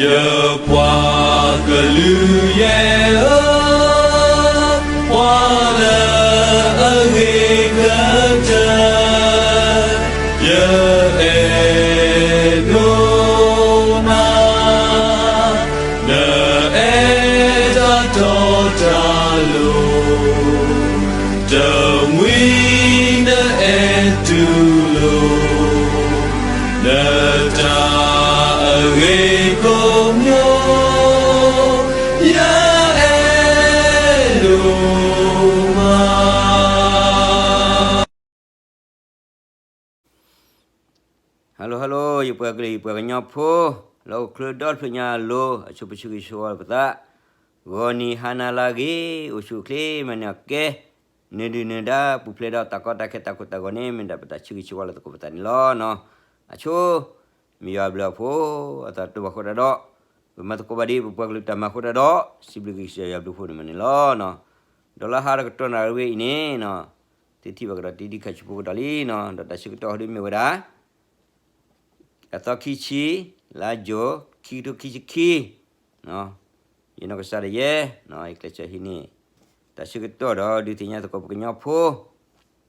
ယပှၤကလုာ်ယဲၢ်ဧၢ, ပှၤလၢအဂ့ၤကတၢၢ်, ယအဲၣ်ဒိးနၤ, နအဲၣ်တၢ်တီတၢ်လိၤ, တမှံၤနအဲၣ်တူၢ်လိာ် နတၢ်အဂ့ၤကိးမံၤ, ယအဲၣ်ဒိးမး. Hello hello ယပှၤကလုာ် ယပှၤကညီဖိ လၢအိၣ်ချၢဒီတဖျၢၣ်ညါအလိၤ အဆိပဆၢဂ့ၤဆၢဝါပသး, ဂီၤနံၤဟါနၤလၢအဂ့ၤ အိၣ်ဆူၣ်အိၣ်ချ့ မၤန့ၢ်အီၣ်ကဲ နဒုၣ်နဒါပူၤဖျဲးဒီးတၢ်ကီတၢ်ခဲတၢ်ကိၢ်တၢ်ဂီၤန့ၣ် မ့ၢ်ဒၣ်ပတၢ်ဆၢဂ့ၤဆၢဝါလၢသကိးပသးန့ၣ်လီၤ. အဆိ မ့ၢ်ယွၤအဘျုးအဖှိၣ် အသးတဘၣ်ဃိတၢ်ဒီး ပမၤသကိးဘၣ်ဒ်ပပှၤကလုာ်တၢ်မၤဃိတၢ်ဒီး စံးဘျုးက့ၤကစၢ်ယွၤဘျုးဖှိၣ်န့ၣ်မးန့ၣ်လီၤ. ဒီးလၢဟါတကတီၢ်နၣ်ရံၣ်ဝဲအံၤန့ၣ် သုထံၣ်ဘၣ်ကဒီးတံဒံခါဆူဖိကဒီးလံ, ဒီးတၢ်ဆၢကတီၢ်ဟီဒုမ့ၢ်ဝဲဒၣ် အသီခံဆံ လါယူၤ ခံကထိခံဆံခံ, ယနီၢ်ကစၢ်ဒၣ်ယဲ ယကျဲးစၢးဟံးန့ၢ် တၢ်ဆၢကတီၢ်ဒီးဒုးသ့ၣ်ညါသကိးပကညီဖိ လၢ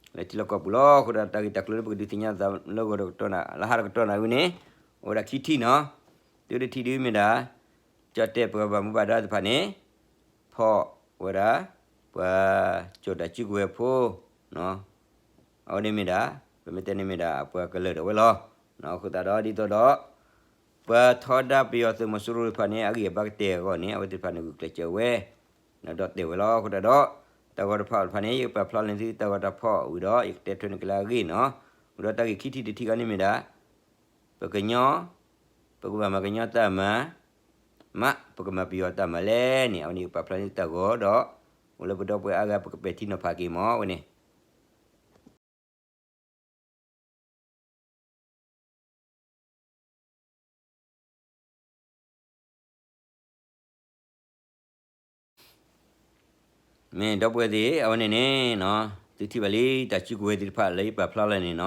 ထံလီၢ်ကီၢ်ပူၤလီၤ. အဃိဒီးတၢ်ဂ့ၢ်တၢ်ကျိၤလၢပကဒုးသ့ၣ်ညါသးလၢဂီၤဒီးကတီၢ်နၣ် လၢဟါဒီးကတီၢ်နၣ်ဝဲန့ၣ် အိၣ်ဝဲဒၣ်ခံထံၣ်နီၤ. တုၤတထံၣ်ဒုးမ့ၢ်ဒၣ် ကၠီၣ်တဲၣ်ပှၤဘၣ်မူဘၣ်ဒါသ့ၣ်တဖၣ်န့ၣ် ဖီၣ်ဝဲဒၣ် ပှၤကၠိၣ်တၢ်စုကဝဲၤဖိ အဝဲန့ၣ်မ့ၢ်ဒၣ် ပမ့ၢ်တဲန့ၣ်မ့ၢ်ဒၣ် ပှၤကလၢာ်ဒၣ်ဝဲလီၤ. အဃိသတးဒီးဒ်သိးဒီး ပှၤထီဒါပယီၤသုးမီၤစိရိၤသ့ၣ်တဖၣ်န့ၣ် အဂံၢ်အဘါကတၢၢ်အဂီၢ်န့ၣ် အဝဲသ့ၣ်တဖၣ်န့ၣ် ဂုာ်ကျဲးစၢးဝဲ ဒီးတဲာ်ဝဲလီၤ. အဃိသတးဒီး တၢ်ဂီၤတဖၣ်တဖၣ်န့ၣ် ယကပာ်ဖျါလၢသုတၢ်ဂီၤတၢ်ဖီၣ်ဝံၤဒီး ယကတဲထွဲန့ၢ်က့ၤလၢအဂ့ၢ်နီၤ. ဝံၤဒီးတၢ်ဂ့ၢ်ခံထံၣ်တထံၣ်အံၤန့ၣ်မ့ၢ်ဒၣ် ပကညီ ပကဘၣ်မၤကညီတၢ်မၤ မ့ၢ်ပကမၤပယီၤတၢ်မၤလဲၣ်န့ၣ် အဝဲန့ၣ်ယကပာ်ဖျါန့ၢ်သုတၢ်ဂီၤဒီး အိၣ်လၢပဒီပုၢ်ဝဲၢ်အါဂၤ ပကပဲာ်ထံနီၤဖးက့ၤမး အဝဲန့ၣ် မ့ၢ်ဒီပုၢ်ဝဲၢ်သ့ၣ် အဝဲန့ၣ်န့ၣ် သုထံၣ်ဘၣ်လံ တၢ်စုကဝဲၤသ့ၣ်တဖၣ်လၢယပာ်ဖျါလၢန့ၣ်နီၤ.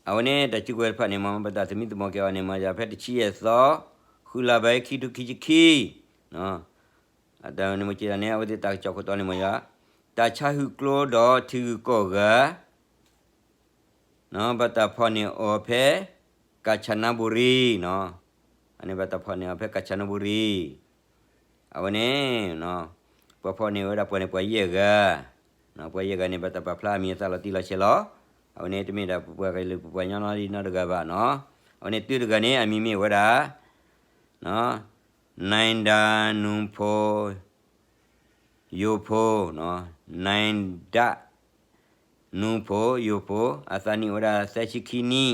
အဝဲန့ၣ်တၢ်စုကဝဲၤတဖၣ်န့ၣ် မ်ပတၢ်သမံသမိးက့ၤအီၤန့ၣ် မ်ယၤဖဲတဆံယဲၢ်သီ ဃုလါဘၢၣ် ခံကထိခံဆံခံ အတၢ်န့ၣ်မ့ၢ်က့ၤန့ၣ် အဝဲသ့ၣ်တၢ်ကစီၣ်ခိၣ်တီန့ၣ်မ့ၢ်ယၤ တၢ်ဆါဟံၣ်ကျိဒီးထံဂုၤကီၢ်ဂၤ ဘၣ်တၢ်ဖီၣ်န့ၢ်အီၤဖဲ ကၣ်ဆၣ်နါဘူရံ အန့ၣ်ဘၣ်တၢ်ဖီၣ်န့ၢ်အီၤဖဲကၣ်ဆၣ်နါဘူရံ အဝဲန့ၣ် ပှၤဖီၣ်န့ၢ်ဝဲဒၣ်ပှၤန့ၣ်ပှၤယဲၢ်ဂၤ ပှၤယဲၢ်ဂၤန့ၣ် ဘၣ်တၢ်ပာ်ဖျါအမံၤအသၣ်လီၤတံၢ်လီၤဆဲးလီၤ. အဝဲန့ၣ်တမ့ၢ်ဒၣ်ပပှၤကလုာ်ပပှၤကညီနီတဂၤဘၣ်နီၤ. အဝဲန့ၣ်တုၤတဂၤန့ၣ် အမံၤမ့ၢ်ဝဲဒၣ် နၢၤဒါနူဖိ ယိၤဖိ နၢၤဒါ နူဖိ ယိၤဖိ အသးနံၣ်အိၣ်ဝဲဒၣ်သၢဆံခံနံၣ်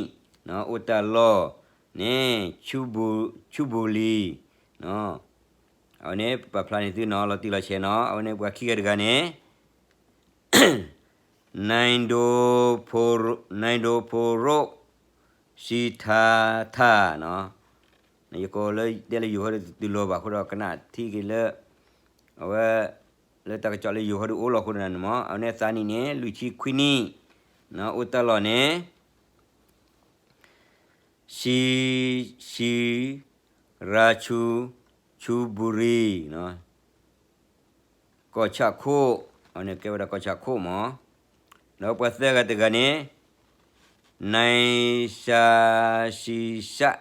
အိၣ်တၢ်လီၢ်န့ၣ် ဆူဘူလံ အဝဲန့ၣ်ပပာ်ဖျါန့ၢ်သုနီၤ လီၤတံၢ်လီၤဆဲးနီၤ. အဝဲန့ၣ်ပှၤခံဂၤတဂၤန့ၣ် နဒိ နဒိဖိရိၣ် စံထါထါ ယကိးလၢတဲလၢယိၤဟီဒုးတတူၢ်လိာ်ဘၣ်အဃိဒီး ကနၣ်ထံက့ၤလၢ အဝဲ လၢတၢ်ကစီၣ်လၢယိၤဟီဒုးအိၣ်လီၤအဃိန့ၣ်မ့ၢ် အဝဲန့ၣ်အသးနံၣ်န့ၣ် လွံၢ်ဆံခွံနံၣ် အိၣ်တၢ်လီၢ်န့ၣ် စံ စံ ရၤဆူ ဆူဘူရံ ကီၢ်ဆၣ်ခိၣ် အဝဲန့ၣ်ကဲဝဲဒၣ်ကီၢ်ဆၣ်ခိၣ်မ့ၢ် ဒီးပှၤသၢဂၤတဂၤန့ၣ် နံၣ်စၢ်စံစၢ်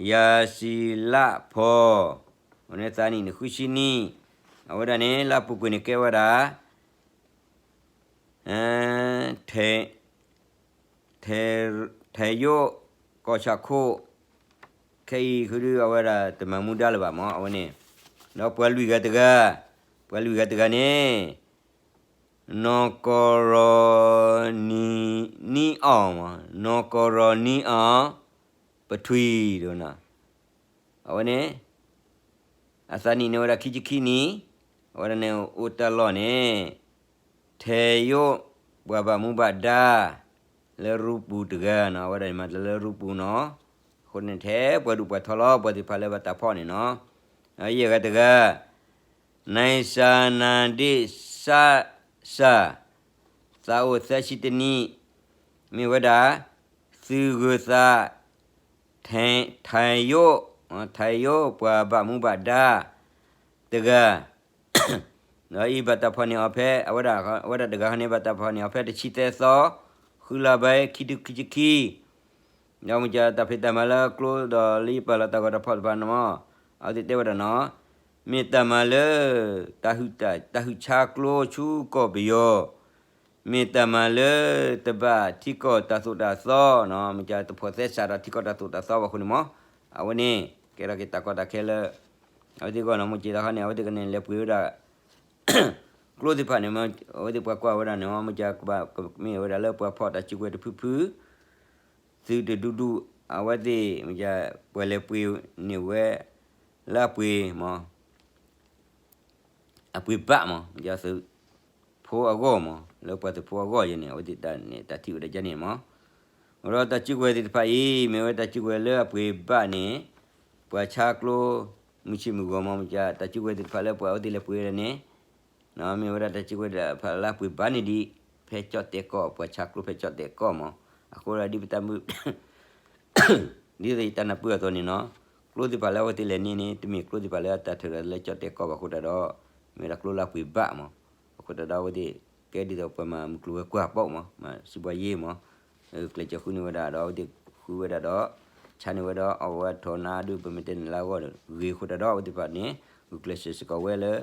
ယၤစံလၣ်ဖီ အဝဲန့ၣ်သးနံၣ်န့ၣ်ဃုဆံနံၣ် အဝဲဒၣ်န့ၣ် လၢအပူၤကွံာ်န့ၣ်ကဲဝဲဒၣ် ထဲးယိၣ် ကီၢ်ဆၣ်ခိၣ် ခဲအံၤဃုဒုးအဝဲဒၣ်တမၤမူဒါလၢၤဘၣ်မ့ၢ် အဝဲန့ၣ် ဒီးပှၤလွံၢ်ဂၤတဂၤ ပှၤလွံၢ်ဂၤတဂၤန့ၣ် နီၢ်ကီၢ်ရီၤနံၣ်အီၣ် နီၢ်ကီၢ်ရီၤနံၣ်အီၣ် ပထွံၣ်ဒိၣ်နီၤ အဝဲန့ၣ် အသးနံၣ်န့ၣ်ဝဲဒၣ်ခံဆံခံနံၣ် အဝဲဒၣ်န့ၣ်အိၣ်တၢ်လီၢ်န့ၣ် ထဲးယိၣ် ပှၤဘၣ်မူဘၣ်ဒါ လၢရူပူၤတဂၤနီၤ အဝဲဒၣ်န့ၣ်မၤတၢ်လၢရူပူၤနီၤ အဃိန့ၣ်ထဲပှၤဒူၣ်ပှၤထီလီၤ ပှၤသ့ၣ်တဖၣ်လၢဘၣ်တၢ်ဖီၣ်န့ၣ်နီၤ ယဲၢ်ဂၤတဂၤ နံၣ်စၢ်နၤဒ့ၣ်စၢ်စၢ် သးအိၣ်သၢဆံတနံၣ် မ့ၢ်ဝဲဒၣ် သုးဂၢၤသး ထဲးယိၣ် ထါယိ ပှၤဘၣ်မူဘၣ်ဒါတဂၤ ဒီးအံၤဘၣ်တၢ်ဖီၣ်န့ၢ်အီၤဖဲ အဝဲဒၣ် အဝဲဒၣ်တဂၤန့ၣ် ဘၣ်တၢ်ဖီၣ်န့ၢ်အီၤဖဲတဆံသၢသီ ဃုလါဘၢၣ် ခံကထိခံဆံခံ ဒီးမ့ၢ်ကတၢ်ဖံးတၢ်မၤလၢကျိဒီးလၢယပာ်လီၤတၢ်ဂီၤတၢ်ဖီၣ်တဖၣ်န့ၣ်မး အဝဲသ့ၣ်တဲဝဲဒၣ်နီၤ မ့ၢ်တၢ်မၤလၢ တၢ်ဟုၣ်ဆါကျိဆူကီၢ်ပယီၤ မ့ၢ်တၢ်မၤလၢ တဘၣ်ထံကီၢ်တၢ်သိၣ်တၢ်သီနီၤ မ့ၢ်ကတၢ်တဖိးသဲစးဒီးထံကီၢ်တၢ်သိၣ်တၢ်သီဘၣ်အဃိန့ၣ်မး အဝဲန့ၣ် ကဲထီၣ်က့ၤတၢ်ကီတၢ်ခဲလၢ အဝဲသ့ၣ်ဂီၢ်နီၤ မ့ၢ်က့ၤတခါန့ၣ် အဝဲသ့ၣ်ကန့ၣ်လဲၤပှ့ၤဝဲဒၣ် ကျိသ့ၣ်တဖၣ်န့ၣ် အဝဲသ့ၣ်ပှၤကွၢ်ဝဲဒၣ်န့ၣ် မ့ၢ်က မ့ၢ်ဝဲဒၣ်လၢပှၤဖီၣ်တၢ်စုကဝဲၤတဖုဖု သုးတဒူဒူ အဝဲသ့ၣ် မ့ၢ်က ပှၤလဲၤပှ့ၤန့ၢ်ဝဲ လၢအပှ့ၤမး အပှ့ၤဘၣ်မး မ့ၢ်က သုးဖိအဂီၢ်မး လၢပှၤသုးဖိအဂီၢ်ယဲန့ၣ် အဝဲသ့ၣ်တၢ်န့ၣ် တၢ်ထံၣ်ဝဲဒၣ်ယဲန့ၣ်မး ဒီးတၢ်စုကဝဲၤသ့ၣ်တဖၣ်အံၤ မ့ၢ်ဝဲတၢ်စုကဝဲၤလၢအပှ့ၤဘၣ်န့ၣ် ပှၤဆါကျိ မုၢ်ဆ့ၣ်မုၢ်ဂီၤမး မ့ၢ်က တၢ်စုကဝဲၤသ့ၣ်တဖၣ်လၢပှၤအဝဲသ့ၣ်လဲၤပှ့ၤဝဲဒၣ်န့ၣ် မ့ၢ်ဝဲဒၣ်တၢ်စုကဝဲၤသ့ၣ်တဖၣ်လၢအပှ့ၤဘၣ်န့ၣ်ဒံး ဖဲကၠီၣ်တဲၣ်ကီၢ် ပှၤဆါကျိဖဲကၠီၣ်တဲၣ်ကီၢ်မး အဃိဒ်ပတၢ်မုၢ် ဒ်သိးယတၢ်နၢ်ပၢၢ်အသိးန့ၣ်နီၤ ကျိသ့ၣ်တဖၣ်လၢအဝဲသ့ၣ်လဲၤန့ၢ်န့ၣ် တမ့ၢ်ကျိသ့ၣ်တဖၣ်လၢအတၢ်ထုးထီၣ်လၢကၠီၣ်တဲၣ်ကီၢ်ဘၣ်အဃိတၢ်ဒီး မ့ၢ်ဝဲဒၣ်ကျိလၢအပှ့ၤဘၣ်မး အဃိတၢ်ဒီးအဝဲသ့ၣ် ကဲဒ်သိးပှၤမၤမုၢ်ကျိၤဝဲၤကွာ်ပိာ်မး မၤစံးဘှါယ့မး ကျဲးစၢးဃုန့ၢ်ဝဲဒၣ်ဒီးအဝဲသ့ၣ်ဃုဝဲဒၣ်ဒီး ဆါန့ၢ်ဝဲဒီး အီၣ်ဝဲထီၣ်နါဒုး ပမ့ၢ်တဲန့ၣ်လၢအဂီၢ်ဂ့ၤအဃိတၢ်ဒီး အဝဲသ့ၣ်တဖၣ်န့ၣ် ဂုာ်ကျဲးစၢးစ့ၢ်ကီးဝဲလၢ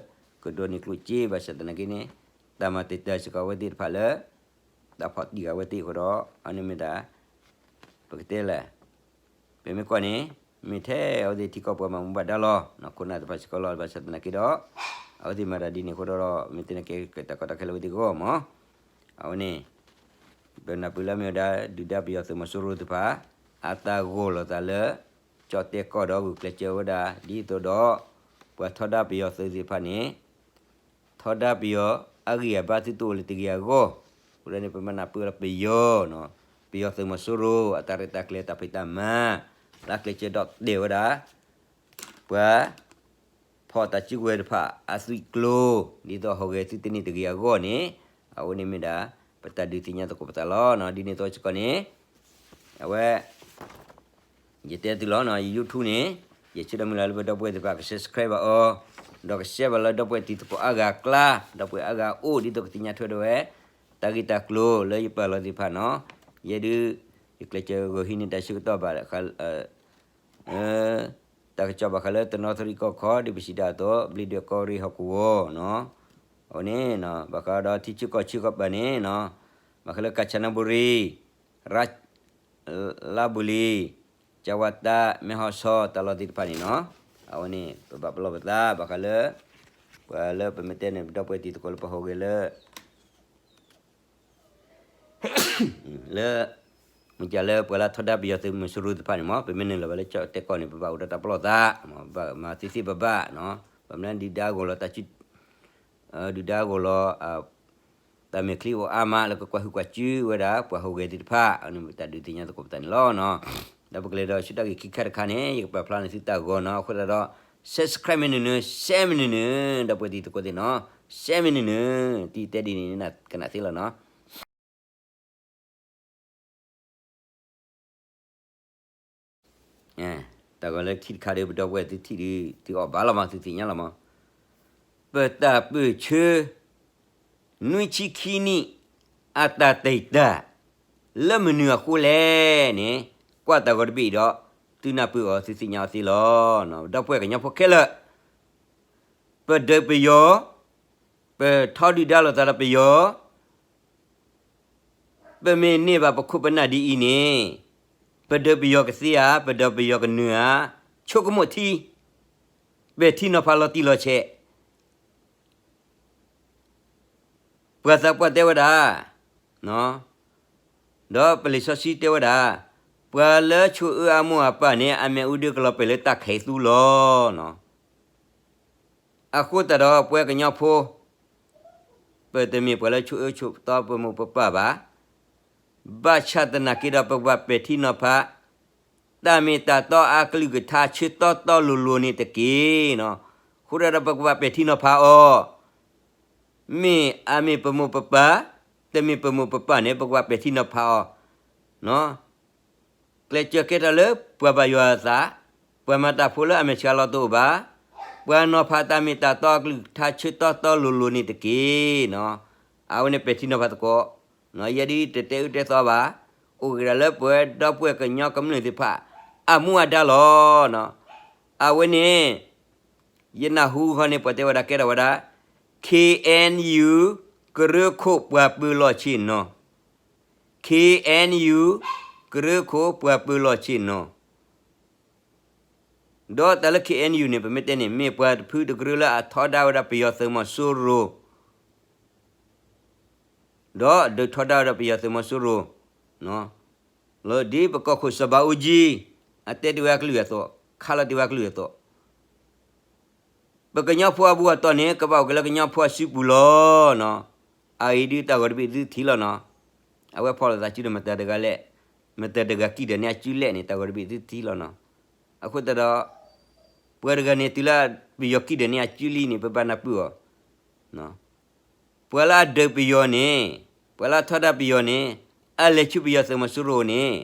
ကဒိးန့ၢ်ကျိၣ်စ့ဘၣ်ဆၣ်သနာ်က့န့ၣ် တၢ်မၤတံာ်တာ်စ့ၢ်ကီးအဝဲသ့ၣ်တဖၣ်လၢ တၢ်ဖီၣ်တံၢ်ဃာ်ဝဲသ့ၣ်အဃိဒီး အန့ၣ်မ့ၢ်ဒၣ် ပကတဲလဲၣ် ပမ့ၢ်ကွၢ်န့ၣ် မ့ၢ်ထဲအဝဲသ့ၣ်ထံကီၢ်ပှၤဘၣ်မူဘၣ်ဒါလီၤ ခိၣ်နၢ်တဖၣ်စ့ၢ်ကီးလီၤ ဘၣ်ဆၣ်သနာ်က့ဒီး အဝဲသ့ၣ်မၤတၢ်ဒ်န့ၣ်အဃိဒီး မ့ၢ်တဲန့ၣ်ကဲတၢ်ကီတၢ်ခဲလၢအဝဲသ့ၣ်အဂီၢ်မး အဝဲန့ၣ် ပနၢ်ပၢၢ်လၢမ့ၢ်ဝဲဒၣ် ဒုၣ်ဒါပယီၤသုးမီၤစိရိၤသ့ၣ်တဖၣ် အတၢ်ဂီၢ်လီၤသးလၢ ကၠီၣ်တဲၣ်ကီၢ်ဒီးဂုာ်ကျဲးစၢးဝဲဒၣ် ဒ်သိးဒီး ပှၤထီဒါပယီၤသုးသ့ၣ်တဖၣ်န့ၣ် ထီဒါပယီၤအဂံၢ်အဘါသုတအိၣ်လၢတဂ့ၤအဂီၢ်, အဃိန့ၣ် ပမၤနၢ်ပၢၢ်လၢပယီၤနီၤ, ပယီၤသုးမီၤစိရိၤ အတၢ်ရဲၣ်တၢ်ကျဲၤတၢ်ဖံးတၢ်မၤ, လၢကျဲးစၢးဒီးတဲာ်ဝဲဒၣ် ပှၤ ဖီၣ်တၢ်စုကဝဲၤတဖၣ်အသွံၣ်ကျိၤ, ဒ်သိးဟူးဂဲၤသုတန့ၢ်တဂ့ၤအဂီၢ်န့ၣ်, အဝဲန့ၣ်မ့ၢ်ဒၣ် ပတၢ်ဒုးသ့ၣ်ညါသကိးပသးလီၤနီၤ. ဒ်န့ၣ်အသိးစ့ၢ်ကီးန့ၣ် အဝဲ ယတဲသုလီၤနီၤ, ယ YouTube န့ၣ် ယဆၢဒီးမုၢ်လၢ်လၢပဒီပုၢ်ဝဲၢ်သ့ၣ်တဖၣ်က subscribe ဘၣ်အီၤ, ဒီးက share ဘၣ်လၢဒီပုၢ်ဝဲၢ်တံၤသကိးအါဂၤအကျါ, ဒီပုၢ်ဝဲၢ်အါဂၤအိၣ် ဒ်သိးကသ့ၣ်ညါထွဲဒီးဝဲ တၢ်ဂ့ၢ်တၢ်ကျိၤလၢယပာ်လီၤသ့ၣ်တဖၣ်နီၤ. ယဲဒုး ယကျဲးစၢးဂီၤဟံးန့ၢ်တၢ်ဆၢကတီၢ်ဘၣ် တၢ်ကစီၣ်ဘၣ်ဃးလၢတနီသရံၣ်ကီၢ်ခီ ဒ်ပစံးဒၣ်အသိး ဘျံးဒွဲၣ်ကီၢ်ရ့ၣ်ဟီၣ်ကဝီၤနီၤ. အဝဲန့ၣ် ဘၣ်ဃးဒီးထံဆၢကီၢ်ဆၢကီၢ်ပၤန့ၣ်နီၤ, ဘၣ်ဃးလၢ ကၣ်စနဘူရံ, ရၣ် လါဘူလံ, ကၠၣ်ဝါတၢ်, မဲၢ်ဟီၣ်ဆီ တၢ်လီၢ်သ့ၣ်တဖၣ်န့ၣ်နီၤ. အဝဲန့ၣ် ပဘၣ်ပလီၢ်ပသး ဘၣ်ဃးလၢ ပှၤလၢပမ့ၢ်တဲန့ၣ် ပဒီပုၢ်ဝဲၢ်တံၤသကိးလၢပဟူးဂဲၤလၢ လၢ မ့ၢ်ကလၢပှၤလၢထီဒါပယီၤသုးမီၤစိရိၤသ့ၣ်တဖၣ်န့ၣ်မး ပမ့ၢ်နုာ်လီၤဘၣ်လၢကၠီၣ်တဲၣ်ကီၢ်န့ၣ် ပဘၣ်အိၣ်ဒီးတၢ်ပလီၢ်သး, ဘၣ်မၤသ့သ့ဘၣ်ဘၣ်နီၤ, ဘၣ်မနုၤဒုၣ်ဒါဂီၢ်လီၤတၢ်စု ဒုၣ်ဒါဂီၢ်လီၤ တၢ်မဲာ်ချံအိၣ်အါမး လၢကကွၢ်ဟုၣ်ကွၢ်စုဝဲဒၣ် ပှၤဟူးဂဲၤသ့ၣ်တဖၣ် အန့ၣ်တၢ်ဒုးသ့ၣ်ညါသကိးပသးန့ၣ်လီၤနီၤ. ဒီးပကလဲၤဒီးဆူတၢ်ဂ့ၢ်ခံခါတခါန့ၣ် ယကပာ်ဖျါန့ၢ်သုတၢ်ဂီၤနီၤ. အဃိသတးဒီး subscribe မ့ၢ်နုၤနုၤ, share မ့ၢ်နုၤနုၤ, ဒီပုၢ်ဝဲၢ်တံၤသကိးသ့ၣ်နီၤ, share မ့ၢ်နုၤနုၤ, တံၤတဲဒ်န့ၣ် ကနၣ်သ့လီၤနီၤ. တၢ်ဂီၤလၢခံတခါဒီး ပဒီပုၢ်ဝဲၢ်သုထံၣ်ဒုး သုအီၣ်ဘၣ်လီၤမး သုသ့ၣ်ညါလီၤမး. ပတၢ်ပၢၢ်ဆၢ နွံဆံခံနံၣ် အတၢ်တံာ်တာ် လၢမနုၤအဃိလဲၣ်န့ၣ် ကွၢ်တၢ်ဂီၤတဘ့ၣ်ဒီး သုနၢ်ပၢၢ်အီၤ သုသ့ၣ်ညါအီၤသ့လီၤ. ဒီပုၢ်ဝဲၢ်ကညီဖိခဲလၢာ် ပဒုးပယီၤ, ပထီဒုၣ်ဒါလိာ်သးဒီးပယီၤ, ပမ့ၢ်န့ၢ်ဘၣ်ပခိၣ်ပနၢ်ဒ်အံၤန့ၣ်, ပဒုးပယီၤကသ့ဧါ, ပဒုးပယီၤကနၢၤဧါ, ဆိကမိၣ်ထံ, ပဲာ်ထံနီၤဖးလီၤတံၢ်လီၤဆဲး ပှၤသးပှၢ်တဲဝဲဒၣ်, ဒီးပလံာ်စီဆှံတဲဝဲဒၣ်, ပှၤလၢဆိၣ်အၢအမိၢ်အပၢ်န့ၣ် အမဲာ်အူဒုးကလီၤပှဲၤလၢတၢ်ခဲအံၤသူလီၤ. အဃိသတးဒီးပဝဲကညီဖိ, ပတမ့ၢ်ပှၤလၢဆိၣ်အၢဆိၣ်သီပမိၢ်ပပၢ်ဘၣ်. ဘၣ်ဆၣ်သနာ်က့ဒီးပကဘၣ်ပဲာ်ထံနီၤဖး တၢ်မ့ၢ်တၢ်တီအကလုၢ်ကထါဆၢတီတီလိၤလိၤန့ၣ်တက့ၢ်. အဃိသတးဒီးပကဘၣ်ပဲာ်ထံနီၤဖးအီၤ, မ့ၢ်အမ့ၢ်ပမိၢ်ပပၢ်, တမ့ၢ်ပမိၢ်ပပၢ်န့ၣ် ပကဘၣ်ပဲာ်ထံနီၤဖးအီၤ. ကျဲးစၢးကဲထီၣ်လၢပှၤဘၣ်ယွၤအသး, ပှၤမၤတၢ်ဖိလၢအမဲာ်ဆှးလီၤတအိၣ်ဘၣ်, ပှၤနီၤဖးတၢ်မ့ၢ်တၢ်တီအကလုၢ်ကထါဆၢတီတီလိၤလိၤန့ၣ်တက့ၢ်. အဝဲန့ၣ်ပဲာ်ထံနီၤဖးသကိး, ယဲဒၣ်တတဲအၢတဲသီဘၣ်, အိၣ်က့ၤဒၣ်လၢပဝဲဒီပုၢ်ဝဲၢ်ကညီကမျၢၢ်သ့ၣ်တဖၣ် အမူအဒါလီၤ. အဝဲန့ၣ် ယနၢ်ဟူဃီန့ၣ် ပှၤတဲဝဲဒၣ်ကဲထီၣ်ဝဲဒၣ် K N U ကရၢခိၣ်ပှၤပၢၤလီၢ်ဆ့ၣ်နီၤ, K N U ကရၢခိၣ်ပှၤပၢၤလီၢ်ဆ့ၣ်နီၤ. ဒီးတၢ်လၢ K N U န့ၣ် ပမ့ၢ်တဲန့ၣ် မ့ၢ်ပှၤတဖုတကရၢလၢအထီဒါဝဲဒၣ်ပယီၤသုးမီၤစိရိၤ ဒီးဒုးထီဒါဝဲဒၣ်ပယီၤသုးမီၤစိရိၤ လၢဒ်ပကီၢ်ခိၣ်စီၤဘးအူကၠံ အတဲတ့ၢ်ဝဲအကလုၢ်အသီၣ်, ခးလီၤတ့ၢ်ဝဲအကလုၢ်အသီၣ်, ပကညီဖိအဘူးအတီၢ်န့ၣ် ကဘၣ်အိၣ်က့ၤလၢကညီဖိအစုပူၤလီၤ. အအံၤဒုးတၢ်ဂီၤတဘ့ၣ်သုထံၣ်လီၤနီၤ. အဝဲဖီၣ်လိာ်သးစုဒီးမတၤတဂၤလဲၣ်, မတၤတဂၤကံၣ်ဒီးန့ၢ်အစုလဲၣ်န့ၣ် တၢ်ဂီၤတဘ့ၣ်သုထံၣ်လီၤနီၤ. အဃိသတးဒီး ပှၤတဂၤန့ၣ် တုၤလၢပယီၤကံၣ်ဒီးန့ၢ်အစုလံန့ၣ် ပဘၣ်နၢ်ပၢၢ်အီၤ ပှၤလၢအဒုးပယီၤန့ၣ်, ပှၤလၢအထီဒါပယီၤန့ၣ်, အလဲၤဆူပယီၤသုးမီၤစိရိၤန့ၣ်,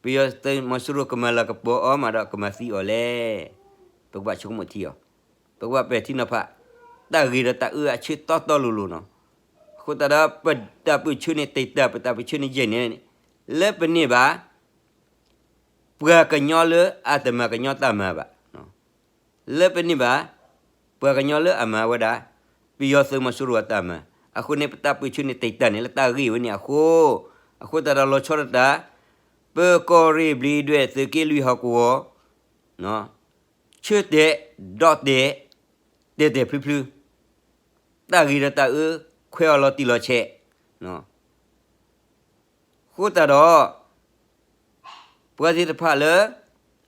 ပယီၤသုးမီၤစိရိၤကမၤလၤကပီၤအီၤမးဒီးကမၤသံအီၤလဲၣ်. ပကဘၣ်ဆိကမိၣ်ထံအီၤ, ပကဘၣ်ပဲာ်ထံနီၤဖး တၢ်ဂ့ၤဒီးတၢ်အၢအဆၢတီတီလိၤလိၤနီၤ. အဃိသတးဒီး ပတၢ်ပၢၢ်ဆၢန့ၣ်တံာ်တာ် ပတၢ်ပၢၢ်ဆၢန့ၣ်ယဲၢ်န့ၣ်, လၢပန့ၢ်ဘၣ် ပှၤကညီလၢအတမၤကညီတၢ်မၤဘၣ်. လၢပန့ၢ်ဘၣ် ပှၤကညီလၢအမၤဝဲဒၣ် ပယီၤသုးမီၤစိရိၤအတၢ်မၤ, အဃိန့ၣ် ပတၢ်ပၢၢ်ဆၢန့ၣ်တံာ်တာ်န့ၣ်လၢတၢ်ဂ့ၢ်ဝဲန့ၣ်အဃိ, အဃိသတးဒီးလီၤဆီဒၣ်တၢ် ပကီၢ်ရ့ၣ်ဘျံးဒွဲၣ်သုးက့လွံၢ်ဟီၣ်ကဝီၤ ဆၢတဲာ်, ဒီးတဲာ်, တဲာ်တဲာ်ဖျုဖျု, တၢ်ဂ့ၤဒီးတၢ်အၢ ခွဲးအီၤလီၤတံၢ်လီၤဆဲး, အဃိသတးဒီး ပှၤသ့ၣ်တဖၣ်လၢ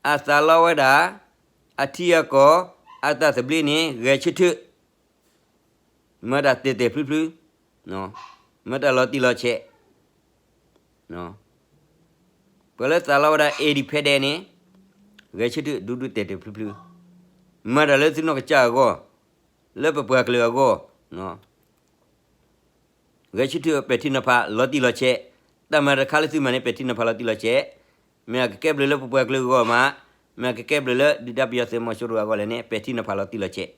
အသးလီဝဲဒၣ် အထံအကီၢ် အတၢ်သဘျ့န့ၣ် ဂဲၤဆၢထၢၣ်, မၤတၢ်တဲာ်တဲာ်ဖျုဖျု, မၤတၢ်လီၤတံၢ်လီၤဆဲး, ပှၤလၢသးလီဝဲဒၣ် independent န့ၣ် ဂဲၤဆၢထၢၣ်ဒူဒူတဲာ်တဲာ်ဖျုဖျု, မၤတၢ်လၢသုနီၢ်ကစၢ်အဂီၢ်, လၢပပှၤကလုာ်အဂီၢ်, ဂဲၤဆၢထၢၣ်ပဲာ်ထံနီၤဖးလီၤတံၢ်လီၤဆဲး, တၢ်မၤတခါလၢသုမၤန့ၣ် ပဲာ်ထံနီၤဖးလီၤတံၢ်လီၤဆဲး, မ့ၢ်အကကဲဘျုးလၢပပှၤကလုာ်အဂီၢ်မး, မ့ၢ်အကကဲဘျုးလၢဒုၣ်ဒါပယီၤသုးမီၤစိရိၤအဂီၢ်လဲၣ်န့ၣ် ပဲာ်ထံနီၤဖးလီၤတံၢ်လီၤဆဲး ဒ်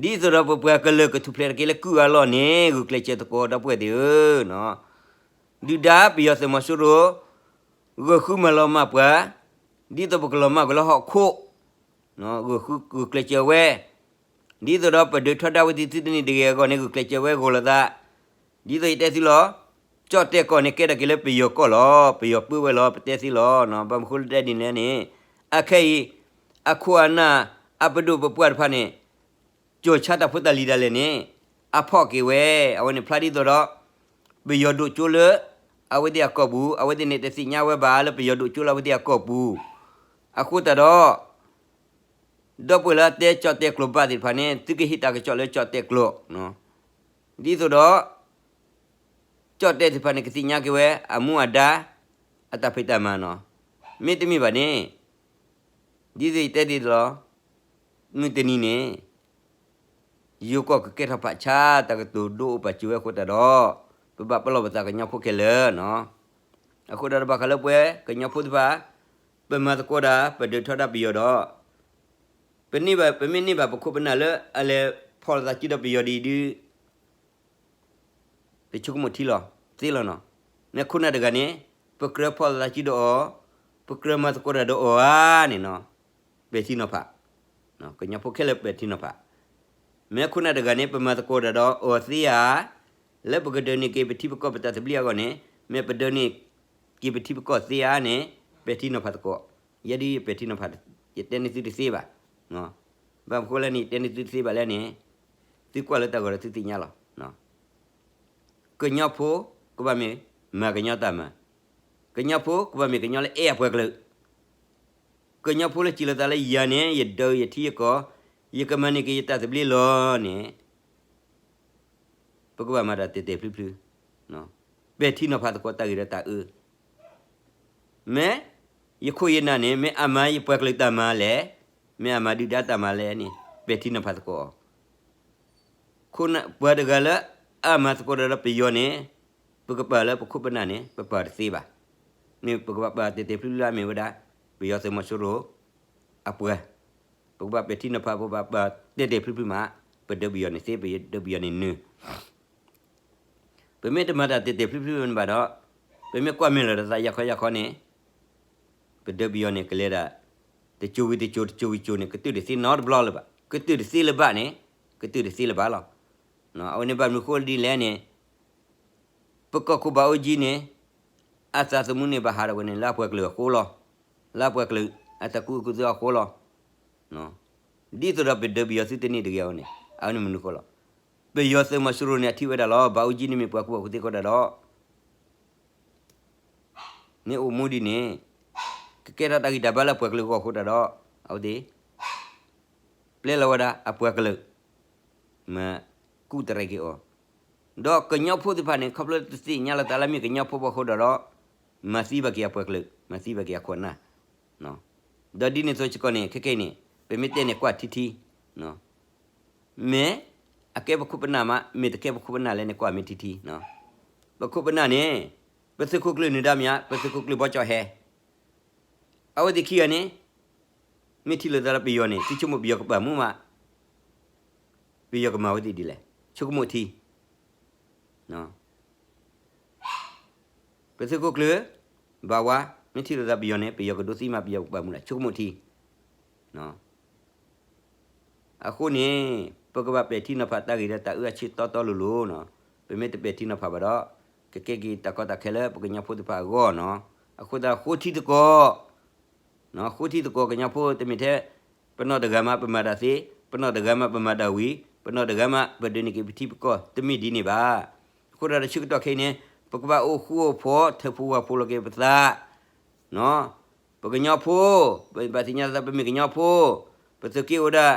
သိးဒီးပပှၤကလုာ်ကထူၣ်ဖျဲးတက့ၢ်လၢကုၢ်အလီၢ်န့ၣ် ဂုာ်ကျဲးစၢးသကိးဒီပုၢ်ဝဲၢ်သ့ၣ်ဧၢ, ဒုၣ်ဒါပယီၤသုးမီၤစိရိၤ ဂုာ်ဃုမၤလီၤမၢ်ပှၤ, ဒ်သိးပကလီၤမၢ်ကွံာ်လၢဟီၣ်ခိၣ်, ဂုာ်ဃုဂုာ်ကျဲးစၢးဝဲ, ဒ်သိးဒီးပဒုးထီဒါဝဲသ့ၣ်သုတန့ၢ်တဂ့ၤအဂီၢ်န့ၣ် ဂုာ်ကျဲးစၢးဝဲဂီၢ်လိာ်သး, ဒ်သိးယတဲသုလီၤ, ကၠီၣ်တဲၣ်ကီၢ်န့ၣ် ကဲထီၣ်က့ၤလၢပယီၤကီၢ်လီၤ, ပယီၤပၢဝဲလီၤ ပတဲသ့လီၤ, ဘၣ်မနုၤဃိလၢတဲဒ်န့ၣ်လဲၣ်န့ၣ်, အခဲအံၤ, အခိၣ်အနၢ်, အပဒိၣ်ပပှၢ်တဖၣ်န့ၣ် ကၠိၤဆါတၢ်ဖိတၢ်လံၤဒၣ်လဲာ်န့ၣ်, အဖီၣ်က့ၤဝဲ, အဝဲန့ၣ်ဖျါဒ်သိးဒီး ပယီၤဒိၣ်ကၠိလၢ အဝဲသ့ၣ်အကီၢ်ပူၤ, အဝဲသ့ၣ်န့ၣ်တသ့ၣ်ညါဝဲဘၣ်လၢပယီၤဒိၣ်ကၠိလၢအဝဲသ့ၣ်အကီၢ်ပူၤ, အဃိသတးဒီး ဒီပုၢ်ဝဲၢ်လၢအတဲကၠီၣ်တဲၣ်ကျိာ်ဘၣ်သ့ၣ်တဖၣ်န့ၣ် သုကဟ့ၣ်တၢ်ကစီၣ်လၢကၠီၣ်တဲၣ်ကျိာ်, ဒ်သိးဒီး ကၠီၣ်တဲၣ်သ့ၣ်တဖၣ်န့ၣ် ကသ့ၣ်ညါက့ၤဝဲ အမူအဒါ, အတၢ်ဖံးတၢ်မၤနီၤ, မ့တမ့ၢ်ဘၣ်န့ၣ်, ဒ်သိးယတဲဒ်သိးလီၤ, မုၢ်တနံၤန့ၣ် ယိၤကီၢ်ကကဲထီၣ်ဖးဆါ တၢ်ကတိၤဒိအိၣ်ပာ်စၢၤဝဲအဃိသတးဒီး, ပဘၣ်ပလီၢ်ပသးကညီဖိခဲလၢာ်နီၤ, အဃိဒီးတဘၣ်ဃးလၢပဝဲကညီဖိသ့ၣ်တဖၣ်, ပမၤသကိးတၢ် ပဒုးထီဒါပယီၤဒီး ပန့ၢ်ဘၣ် ပမ့ၢ်န့ၢ်ဘၣ်ပခိၣ်ပနၢ်လၢအလဲၤဖီၣ်လိာ်သးစုဒီးပယီၤဒ်အံၤဒုး ပဆိကမိၣ်ထံလီၤ, သ့လီၤနီၤ, မ့ၢ်ခိၣ်နၢ်တဂၤန့ၣ် ပကြၢးဖီၣ်လိာ်သးစုဒီးအီၤ, ပကြၢးမၤသကိးတၢ်ဒီးအီၤဧါန့ၣ်နီၤ, ပဲာ်ထံနီၤဖး, ကညီဖိခဲလၢာ်ပဲာ်ထံနီၤဖး, မ့ၢ်ခိၣ်နၢ်တဂၤန့ၣ် ပမၤသကိးတၢ်ဒီးအီၤသ့ဧါ, လၢပကဒုးန့ၢ်က့ၤပထံပကီၢ်ပတၢ်သဘျ့အဂီၢ်န့ၣ် မ့ၢ်ပဒုးန့ၢ်က့ၤပထံပကီၢ်သ့ဧါန့ၣ် ပဲာ်ထံနီၤဖးသကိး, ယဲဒ်ပဲာ်ထံနီၤဖး, ယတဲန့ၢ်သုတသ့ဘၣ်, ဘၣ်မနုၤဃိလဲၣ်န့ၣ် ယတဲန့ၢ်သုတသ့ဘၣ်လဲၣ်န့ၣ်, သုကွၢ်လၢတၢ်ဂီၤဒီးသုသ့ၣ်ညါလီၤ. ကညီဖိကဘၣ်မ့ၢ်မၤကညီတၢ်မၤ, ကညီဖိကဘၣ်မ့ၢ်ကညီလၢအဲၣ်အပှၤကလုာ်, ကညီဖိလၢစံးလိာ်သးလၢယၤန့ၣ် ယဒုးယထံယကီၢ်, ယကမၤန့ၢ်က့ၤယတၢ်သဘျ့လီၤန့ၣ် ပကဘၣ်မၤတၢ်တဲာ်တဲာ်ဖျုဖျု, ပဲာ်ထံနီၤဖးသကိးတၢ်ဂ့ၤဒီးတၢ်အၢ, မ့ၢ်ယခိၣ်ယနၢ်န့ၣ် မ့ၢ်အမၤယပှၤကလုာ်တၢ်မၤလဲၣ်, မ့ၢ်အမၤဒုၣ်ဒါတၢ်မၤလဲၣ်န့ၣ် ပဲာ်ထံနီၤဖးသကိး, ပှၤတဂၤလၢအမၤသကိးတၢ်ဒီးပယီၤန့ၣ် ပကပာ်လၢပခိၣ်ပနၢ်န့ၣ် ပပာ်တသ့ဘၣ်, န့ၣ်ပကဘၣ်ပာ်တဲာ်တဲာ်ဖျုဖျုလၢအမ့ၢ်ဝဲဒၣ် ပယီၤသုးမီၤစိရိၤအပှၤ, ပကဘၣ်ပဲာ်ထံနီၤဖး ပဘၣ်ပတဲာ်တဲာ်ဖျုးဖျုးမး, ပဒုးပယီၤန့ၣ်သ့ ပဒုးပယီၤန့ၣ်နုၤ ပမ့ၢ်တမၤတၢ်တဲာ်တဲာ်ဖျုးဖျုးန့ၣ်ဘၣ်ဒီး, ပမ့ၢ်ကွၢ်မဲာ်လီၤတသးယၤခီယၤခီန့ၣ်, ပဒုးပယီၤန့ၣ် ကလဲၤဒၣ် တစိၤဝံၤတစိၤ တစိၤဝံၤတစိၤန့ၣ် ကတုၢ်တသ့နီတဘျီလၢၤဘၣ်, ကတုၢ်တသ့လၢၤဘၣ်န့ၣ်, ကတုၢ်တသ့လၢၤဘၣ်လီၤ. အဝဲန့ၣ်ဘၣ်မနုၤဃိဒ်လဲၣ်န့ၣ်, ပကီၢ်ခိၣ်ဘၣ်အူကၠံန့ၣ်, အသးသမူန့ၣ်ဘၣ်ဟးထီၣ်ဝဲန့ၣ် လၢအပှၤကလုာ်အဃိလီၤ. လၢအပှၤကလုာ်အတၢ်ကူၣ်အကူၣ်သ့အဃိလီၤ. ဒ်သိးဒီးပဒုးပယီၤသုတန့ၢ်တဂ့ၤအဃိန့ၣ်, အဝဲန့ၣ်မနုၤဃိလီၤ. ပယီၤသုးမီၤစိရိၤန့ၣ် အထံၣ်ဝဲဒၣ်လီၤ. ဘၣ်အူကၠံန့ၣ်မ့ၢ်ပှၤကူၣ်ဘၣ်ကူၣ်သ့ အဃိတၢ်ဒီး မ့ၢ်အိၣ်မူဒ်န့ၣ်, ကကဲထီၣ်တၢ်ဂံၢ်တၢ်ဘါလၢအပှၤကလုာ်အဂီၢ်အဃိတၢ်ဒီး, အဝဲသ့ၣ် ပျဲလီၤဝဲဒၣ်အပှၤကလုာ်, မၤကူၣ်တရံးက့ၤအီၤ, ဒီးကညီဖိသ့ၣ်တဖၣ်န့ၣ် ခီဖျိတသ့ၣ်ညါလီၤသးလၢမ့ၢ်ကညီဖိဘၣ်အဃိတၢ်ဒီး, မၤသံဘၣ်က့ၤအပှၤကလုာ်, မၤသံဘၣ်က့ၤအခိၣ်အနၢ် ဒီးဒ်န့ၣ်အသိးစ့ၢ်ကီးန့ၣ် ခဲကနံၣ်အံၤန့ၣ် ပမ့ၢ်တဲန့ၣ်ကွၢ်ထံထံ, မ့ၢ်အကဲပခိၣ်ပနၢ်မး မ့ၢ်တကဲပခိၣ်ပနၢ်လဲၣ်န့ၣ် ကွၢ်မ့ၢ်ထံထံ, ပခိၣ်ပနၢ်န့ၣ်, ပသုးခိၣ်ကျၢၢ်နုာ်ဒါမ့ၢ်ဧါ, ပသုးခိၣ်ကျၢၢ်ဘီကၠီၣ်ဟဲ, အဝဲသ့ၣ်ခံဂၤန့ၣ်, မ့ၢ်ထံၣ်လိာ်သးဒီးပယီၤန့ၣ် သုဆိကမိၣ်ပယီၤကပာ်မူမး, ပယီၤကမၤဝဲသ့ၣ်ဒ်လဲၣ်, ဆိကမိၣ်ထံ ပသုးခိၣ်ကျၢၢ်, ဘၣ်ဝါ, မ့ၢ်ထံၣ်လိာ်သးပယီၤန့ၣ် ပယီၤကဒိးသံမး ပယီၤကပာ်မူလၢ် ဆိကမိၣ်ထံ, အဃိန့ၣ်, ပကဘၣ်ပဲာ်ထံနီၤဖးတၢ်ဂ့ၤဒီးတၢ်အၢအဆၢတီတီလိၤလိၤ, ပမ့ၢ်တပဲာ်ထံနီၤဖးဘၣ်ဒီး, ကကဲက့ၤတၢ်ကီတၢ်ခဲလၢပကညီဖိသ့ၣ်တဖၣ်အဂီၢ်နီၤ, အဃိသတးဃိထံသကိး ဃိထံသကိးကညီဖိတမ့ၢ်ထဲ, ပနီၢ်တဂၤမးပမၤတၢ်သ့, ပနီၢ်တဂၤမးပမၤတၢ်ဝံၤ, ပနီၢ်တဂၤမးပဒိးန့ၢ်က့ၤပထံပကီၢ် တမ့ၢ်ဒ်န့ၣ်ဘၣ်. အဃိဒီးတဆၢကတီၢ်ခဲအံၤန့ၣ်, ပကဘၣ်အိၣ်ဃူအိၣ်ဖိး ထၢဖှိၣ်ဝၣ်ဖှိၣ်လီၤက့ၤပသး, ပကညီဖိ, ပဘၣ်သ့ၣ်ညါသးပမ့ၢ်ကညီဖိ, ပသုးက့အိၣ်ဒၣ်,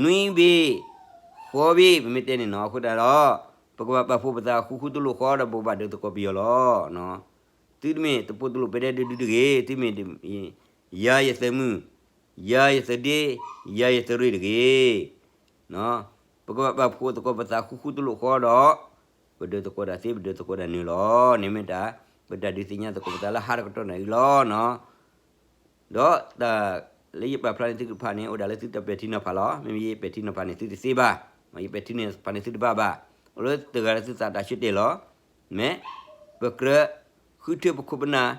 နွံဘ့ၣ်, ဃိးဘ့ၣ် ပမ့ၢ်တဲန့ၣ်နီၤ အဃိသတးဒီး, ပကဘၣ်ပာ်ဖှိၣ်ပသးဃူဃူတလိၣ်ဃီဒီး ပကဘၣ်ဒုးသကိးပယီၤလီၤ. သုတမ့ၢ်တပိာ်တလိၣ်ပဲဒဲဒုဒုတဂ့ၤ, သုမ့ၢ်, ယၤယသုးမုၢ်, ယၤယသုးဒ့, ယၤယသုးရ့ၣ်တဂ့ၤ. ပကဘၣ်ပာ်ဖှိၣ်သကိးပသးဃူဃူတလိၣ်ဃီဒီး, ပဒုးသကိးတၢ်သ့ ပဒုးသကိးတၢ်နုာ်လီၤ. န့ၣ်မ့ၢ်တၢ်, ပတၢ်ဒုးသ့ၣ်ညါသကိးပသးလၢဟါတကတီၢ်န့ၣ်အံၤလီၤ. ဒီးတၢ်လၢယပာ်ဖျါန့ၢ်သုတဖၣ်န့ၣ် အိၣ်ဒၣ်လၢသုတၢ်ပဲာ်ထံနီၤဖးလီၤ. မ့မ့ၢ်ယပဲာ်ထံနီၤဖးန့ၣ်သုတသ့ဘၣ်, ယပဲာ်ထံနီၤဖးန့ၣ်သုတဘၣ်ဘၣ်, အိၣ်လၢတဂၤလၢသုသးတၢ်ဆၢတဲာ်လီၤ. မ့ၢ်ပကြၢးဃုထၢပခိၣ်ပနၢ်,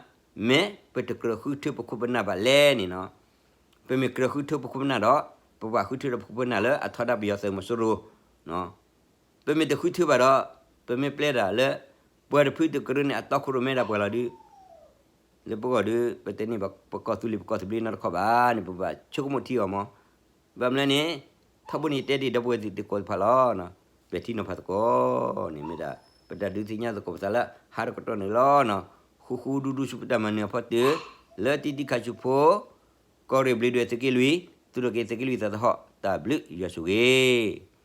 မ့ၢ်ပတကြၢးဃုထၢပခိၣ်ပနၢ်ဘၣ်လဲၣ်န့ၣ်နီၤ. ပမ့ၢ်ကြၢးဃုထၢပခိၣ်ပနၢ်ဒီး, ပဘၣ်ဃုထၢဒီးပခိၣ်ပနၢ်လၢအထီဒါပယီၤသုးမီၤစိရိၤ ပမ့ၢ်တဃုထၢဘၣ်ဒီး, ပမ့ၢ်ပျဲတၢ်လၢ, ပှၤတဖုတကရၢန့ၣ် အတီခိၣ်ရိၣ်မဲဒၣ်ပှၤလီၤဒုး, လၢပဂီၢ်ဒုး ပတန့ၢ်ပကီၢ်သူလ့ၤပကီၢ်သဘျ့နီတခီဘၣ်န့ၣ် ပဘၣ်ဆိကမိၣ်ထံအီၤမး. ဘၣ်မနုၤလဲၣ်န့ၣ်, ထီဘိန့ၣ်ယတဲဒ်ဒီပုၢ်ဝဲၢ်သ့ၣ်တကိးတဖၣ်လီၤ. ပဲာ်ထံနီၤဖးသကိးန့ၣ်မ့ၢ်ဒၣ်, ပတၢ်ဒုးသ့ၣ်ညါသကိးပသးလၢဟါတကတီၢ်န့ၣ်လီၤ. ဃူဃူဒူဒူဆူပတၢ်မၤနၢၤအဖီတၢၢ်, လၢတံၤတံၤခးဆူဖိ, ကီၢ်ရ့ၣ်ဘျ့ဒွဲၣ်သုးက့လွံၢ်, သုးထီၣ်က့ၤသုးက့လွံၢ်သးသဟီၣ်, တၢ်ဘျုးယွၤဆိၣ်ဂ့ၤ.